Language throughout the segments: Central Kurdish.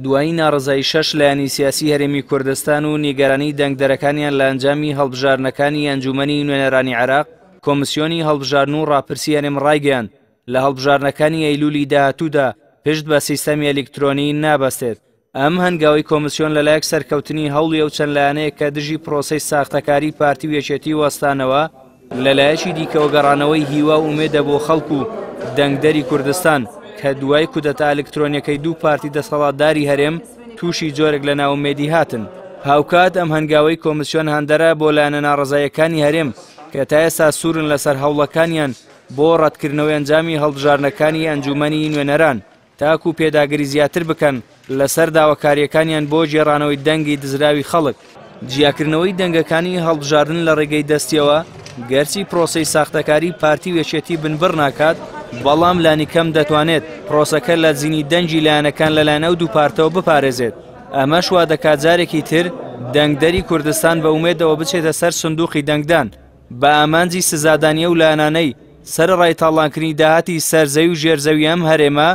دوای ناڕەزایی شەش لایەنی سیاسی هەرێمی کوردستان و نیگەرانی دەنگدەرەکانیان لە ئەنجامی هەڵبژاردنەکانی ئەنجوومەنی نوێنەرانی عێراق، کۆمسیۆنی هەڵبژاردن و ڕاپرسی هەرێم ڕایگەیاند، لە هەڵبژاردنەکانی ئەیلوولی داهاتوودا پشت بە سیستەمی ئەلیکترۆنی نابەستێت. ئەم هەنگاوەی کۆمسیۆن لەلایەک سەرکەوتنی هەوڵی ئەو چەند لایەنەیە کە دژی پرۆسەی ساختەکاری پارتی و یەکێتی وەستانەوە، لەلایەکی دیکەوە گەڕانەوەی هیوا و ئومێدە بۆ خەڵک و دەنگدەری کوردستان کە دوای کودەتا ئەلکترۆنیەکەی دوو پارتی دەسەڵاتداری هەرێم تووشی جۆرێک لە نائومێدی هاتن. هاوکات ئەم هەنگاوەی کۆمسیۆن هاندەرە بۆ لایەنە ناڕەزاییەکانی هەرێم کە تا ئێستا سوورن لەسەر هەوڵەکانیان بۆ ڕەتکردنەوەی ئەنجامی هەڵبژاردنەکانی ئەنجوومەنی نوێنەران تاکو پێداگری زیاتر بکەن لەسەر داواکارییەکانیان بۆ گێڕانەوەی دەنگی دزراوی خەڵک. جیاکردنەوەی دەنگەکانی هەڵبژاردن لە ڕێگەی دەستیەوە، گەرچی پرۆسەی ساختەکاری پارتی و یەکێتی بنبڕ ناکات، بەڵام لانیکەم دەتوانێت پرۆسەکە لە دزینی دەنگی لایەنەکان لەلایەن ئەو دوو پارتەوە بپارێزێت. ئەمەش وا دەکات جارێکی تر دەنگدەری کوردستان بە ئومێدەوە بچێتە سەر سندوقی دەنگدان بە ئامانجی سزادانی ئەو لایەنانەی سەرەڕای تاڵانکردنی داهاتی سەرزەوی و ژێرزەوی ئەم هەرێمە،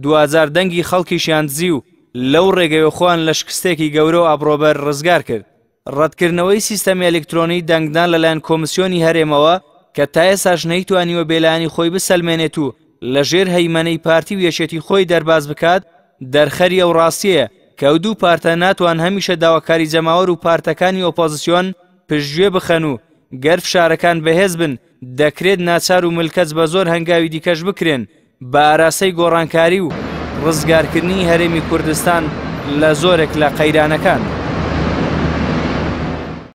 دواجار دەنگی خەڵکیشیان دزی و لەو ڕێگەیەوە خۆیان لە شکستێکی گەورە و ئابڕۆبەر ڕزگار کرد. ڕەتکردنەوەی سیستەمی ئەلیکترۆنیی دەنگدان لەلایەن کۆمسیۆنی هەرێمەوە کە تا ئێستاش نەیتوانیوە بێلایەنی خۆی بسەلمێنێت و لەژێر هەیمەنەی پارتی و یەکێتی خۆی دەرباز بکات، دەرخەری ئەو ڕاستیەیە کە ئەو دوو پارتە ناتوان هەمیشە داواکاری جەماوەر و پارتەکانی ئۆپۆزسیۆن پشتگوێ بخەن و گەر فشارەکان بەهێز بن دەکرێت ناچار و ملکەچ بە زۆر هەنگاوی دیکەش بکرێن بە ئاراستەی گۆڕانکاری و ڕزگارکردنی هەرێمی کوردستان لە زۆرێک لە قەیرانەکان.